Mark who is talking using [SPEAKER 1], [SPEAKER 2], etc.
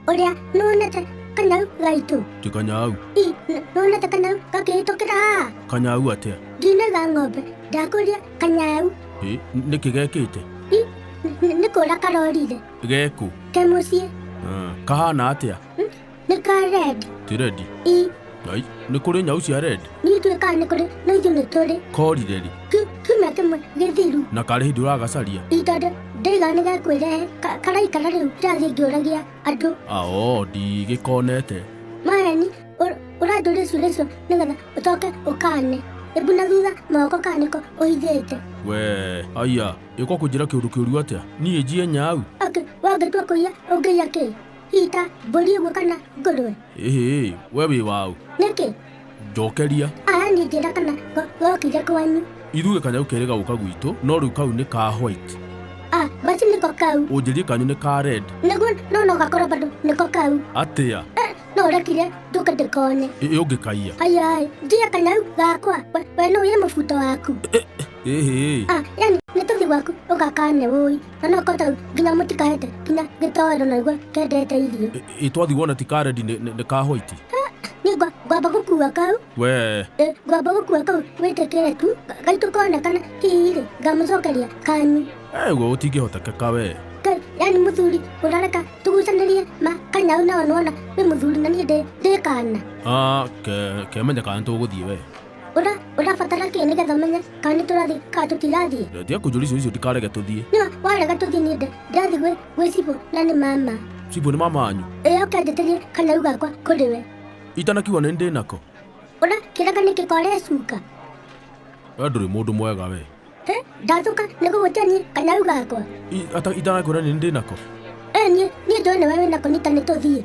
[SPEAKER 1] Ũrĩa nĩwonete kanyau gaitũ?
[SPEAKER 2] Ti kanyau.
[SPEAKER 1] I, nĩwonete kanyau gakĩhĩtũkĩra haha?
[SPEAKER 2] Kanyau atĩa?
[SPEAKER 1] Ndinauga ng'ombe, ndakũria kanyau.
[SPEAKER 2] Ĩ, nĩkĩ gekĩte?
[SPEAKER 1] I, nĩ kũra karorire.
[SPEAKER 2] Gekũ?
[SPEAKER 1] Ke mũciĩ.
[SPEAKER 2] Ah, kahana atĩa?
[SPEAKER 1] Nĩ ka red.
[SPEAKER 2] Ti red?
[SPEAKER 1] I.
[SPEAKER 2] Ai, nĩ kũrĩ nyau cia red?
[SPEAKER 1] Niĩ ndiũĩ kana nĩ kũrĩ, no ithuĩ nĩ tũrĩ.
[SPEAKER 2] Korire rĩ?
[SPEAKER 1] Kiumia kĩmwe gĩthiru.
[SPEAKER 2] Na karĩ hĩndĩ ũragacaria?
[SPEAKER 1] I, tondũ ndaiga nĩ gekwĩrehe, karaikara rĩu ndĩrathiĩ ngĩũragia andũ.
[SPEAKER 2] Ao, ndigĩkonete.
[SPEAKER 1] Maheni, ũranjũria ciũria icio nĩgetha ũcoke ũkane. Ĩmbu na thutha moko kana nĩko ũhithĩte.
[SPEAKER 2] We, aya, ĩũka kũnjĩra kĩũndũ kĩũru atĩa? Niĩ njiye nyau?
[SPEAKER 1] Okay, wangĩtua kũiya ũngĩiya kĩ? Hihi ta mbũri ũguo kana ngũrwe?
[SPEAKER 2] Ĩhĩ, we wĩ waũ?
[SPEAKER 1] Nĩkĩ?
[SPEAKER 2] Njokeria.
[SPEAKER 1] Aya niĩ njĩra kana gokire kwanyu.
[SPEAKER 2] Ithuĩ kanyau kerĩ gagũka gwitũ, no rĩu kau nĩ ka white.
[SPEAKER 1] Ah, basi nĩko kau.
[SPEAKER 2] Ũnjĩrie kanyu nĩ ka red.
[SPEAKER 1] Nĩguo no no gakorwo bado nĩko kau.
[SPEAKER 2] Atĩa?
[SPEAKER 1] No ũrekire nduke ndĩkone.
[SPEAKER 2] Ĩ ũngĩkaiya?
[SPEAKER 1] Aya, njiye kanyau gakwa. We no ũiye mũbuto waku.
[SPEAKER 2] Ĩhĩ.
[SPEAKER 1] Ah, yani nĩ tũthiĩ gwaku ũgakane wũi. Na no kota nginya mũtikahete nginya gĩtoero na nĩguo kendete irio.
[SPEAKER 2] Ĩ twathiĩ wona ti ka red nĩ ka white.
[SPEAKER 1] Niĩ ngwamba gũkua kau.
[SPEAKER 2] We.
[SPEAKER 1] Ngwamba gũkua kau wĩtĩkĩre tu. Gaitũ konekana hihi rĩ ngamũcokeria kanyu.
[SPEAKER 2] Ũguo gũtingĩhotekeka we.
[SPEAKER 1] Yani mũthuri ũrareka tũgucanĩrie ma kanyau nao nĩwona wĩ mũthuri na niĩ ndĩ kana.
[SPEAKER 2] Ah, kemenya kana nĩtũgũthiĩ we.
[SPEAKER 1] Ũrabatara kĩ nĩgetha ũmenye kana nĩtũrathiĩ kana tũtirathiĩ?
[SPEAKER 2] Tiga kũnjũria icio icio ndikarege tũthiĩ.
[SPEAKER 1] Nĩwa warega tũthiĩ niĩ ndĩrathiĩ gwĩ cibũ na nĩ mama.
[SPEAKER 2] Cibũ nĩ mama wanyu?
[SPEAKER 1] Ĩ oke anjĩtĩrie kanyau gakwa kũrĩ we.
[SPEAKER 2] Itanakiuga nĩ ndĩ nako?
[SPEAKER 1] Ũrakĩrega nĩkĩ kore cuka?
[SPEAKER 2] We ndũrĩ mũndũ mwega we.
[SPEAKER 1] He, ndathũka nĩ gũgũtia niĩ kanyau gakwa.
[SPEAKER 2] Itanakwĩra nĩ ndĩ nako?
[SPEAKER 1] Niĩ ndũĩ nĩwe wĩ nako nita nĩ tũthiĩ.